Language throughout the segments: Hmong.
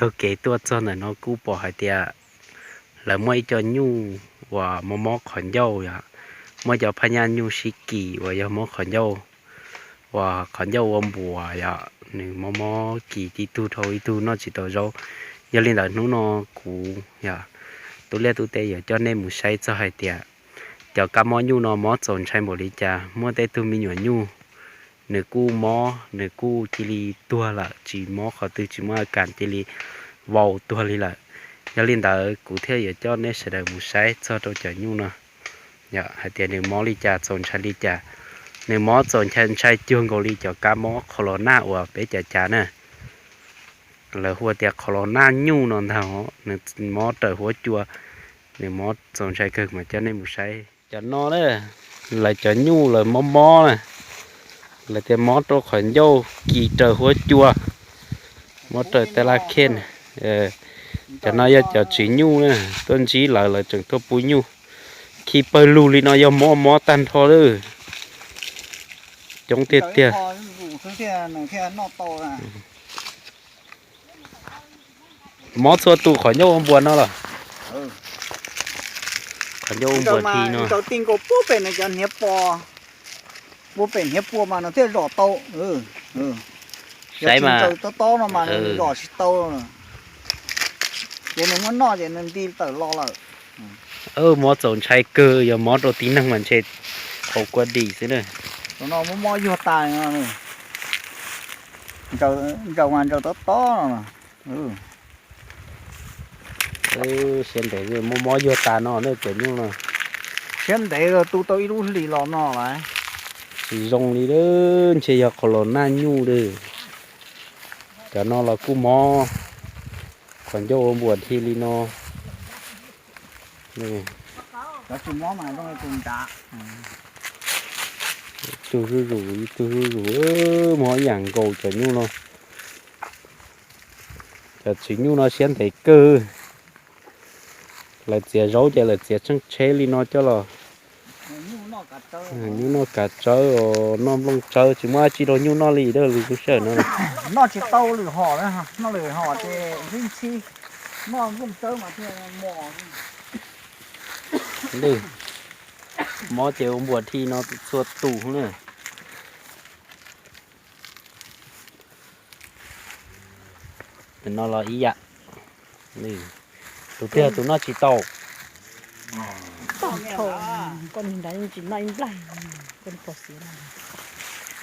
taug kev tuaj txog ntawm no kuj pom hais tias lawv muaj ib co nyuj uas mob mob qhov ncauj yom, muaj cov phaj nyaj nyuj sib kis uas yog mob qhov ncauj, uas qhov ncauj ua npuas yom, nws mob mob kis ib tug dhau ib tug noj tsis tau zaub. Yog li ntawd hnub no kuv yog Tub Liaj Tub Teb yuav coj nej mus saib txog hais tias cov kab mob nyuj no mob txaus ntshai npaum li cas. Muaj tej tug me nyuam nyuj nws kuj mob, nws kuj cia li tuag lawm, tsis mob qhov twg, tsis muaj a kas, cia li vau tuag li lawm. Yog li ntawd kuv thiaj yuav coj nej sawv daws mus saib txog rau cov nyuj no, hais tias nws mob li cas, txaus ntshai li cas. Nws mob txaus ntshai, ntshai cuag nkaus li cov kab mob qhov los naj uas peb cav cav na. Lawv hu tias qhov los naj nyuj no ntag, nws mob raws huab cua, nws mob txaus ntshai kawg mas coj nej mus saib. Cov no na, lawv cov nyuj lawv mob mob na, lawv tias mob rau qhov ncauj kis raws huab cua, mob raws tab laj khej. Cov no yog cov tswv nyuj na, tuaj ntsib lawv, lawv tseem tuaj pub nyuj. Khi pawg lug li no yog mob mob tag nrho lawm. Coob tiag tiag. Mob txhua tus qhov ncauj ua npuas no los? Qhov ncauj ua npuas dhi no. Nkaus ti nkaus puag pem nws cov hniav pos, puag pem hniav pua mas nws thiaj zom tau. Saib mas, tob tob no mas nws zom tsis tau. Ces nws muab noj ces nws nti tawm los lawm. Mob txaus ntshai kawg, yog mob rau tib neeg mas ntshe qhov kua dim xwb na. Tus no mob mob yuag tas no. Nraws mas nraws tob tob no. Siab ntev, mob mob yuag tas no na cov nyuj no. Siab ntev tu tau ib lub hlis los no lawm. Tsis zoo li, ntshe yog qhov los naj nyuj li. Cov no los kuj mob qhov ncauj ua npuas dhi li no. Ib tug zuj zus, ib tug zuj zus, mob ib yam nkaus cov nyuj no. Cov tswv nyuj no siab ntev kawg. Lawv txiav zaub ces lawv txiav tsheej tsheb li no coj los. Nyuj noj kav tsawb os, noj nplooj tsawb, tsis muaj dab tsi rau nyuj noj li, lub sij hawm no. Noj tsis tau lwm hom, noj lwm hom ces ntxhib ntxhib, noj nplooj tsawb mas thiaj mos. Mob ces ua npuas dhi no txhua tus na. Tus no los ib yam. Tus twg tus noj tsis tau.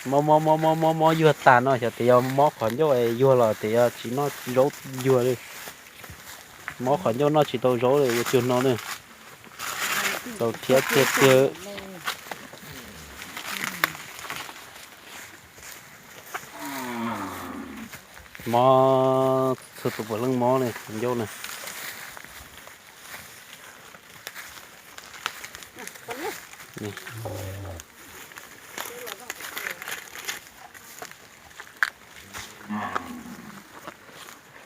Mob mob mob mob mob yuag tas no, xyov tias yog mob qhov ncauj es yuag los tias yog tsis noj zaub yuag li. Mob qhov ncauj noj tsis tau zaub li ua cuag no na. Txaus rhiab tiag tiag. Mob txhua tus puav leej mob ne, qhov ncauj na.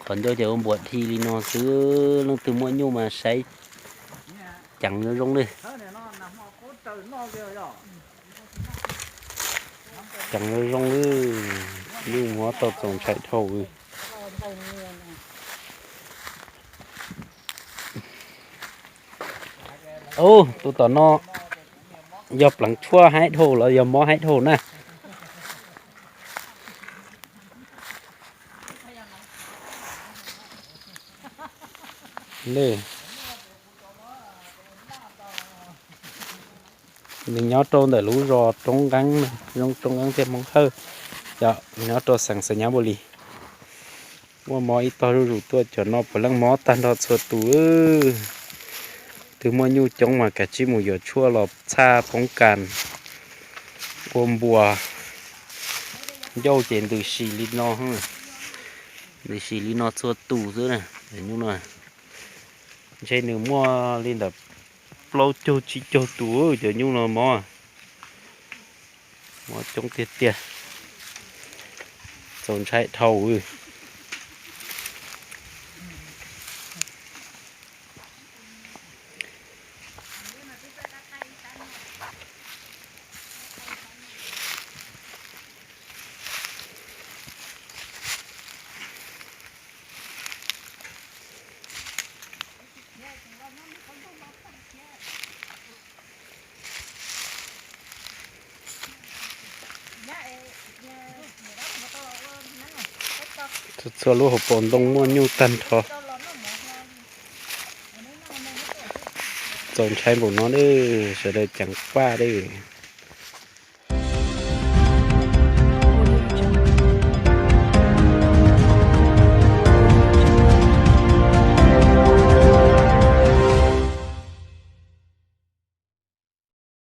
Qhov ncauj ces ua npuas dhi li no xwb, leej twg muaj nyuj mas saib ceev zoo zoo li. Ceev zoo zoo li, nyuj mob tau txaus ntshai dhau. Ub, tus tom no yog pleev tshuaj haib dhau los yog mob haib dhau na. Nws nyob rau ntawm lub zos Roob Nqeeb, Roob Nqeeb tiag Hmoob Hawj, nyob rau xeev Xais Nyab Npus Lis. Muaj mob ib tog zuj zus tuaj, cov no puav leej mob tag nrho txhua tus. Twg muaj nyuj coob mas kav tsij mus yuav tshuaj los txhaj poob kas ua npuas. Ncauj ces ntws si li no, ntws si li no txhua tus xwb na. Nyuj no ntshe nws muaj li ntawm plaub caug tsib caug tus cov nyuj no mob. Mob coob tiag tiag, txaus ntshai dhau. Txhua lub hauv paus ntoo muaj nyuj tag nrho. Txaus ntshai npaum no ne, sawv daws ceev faj li.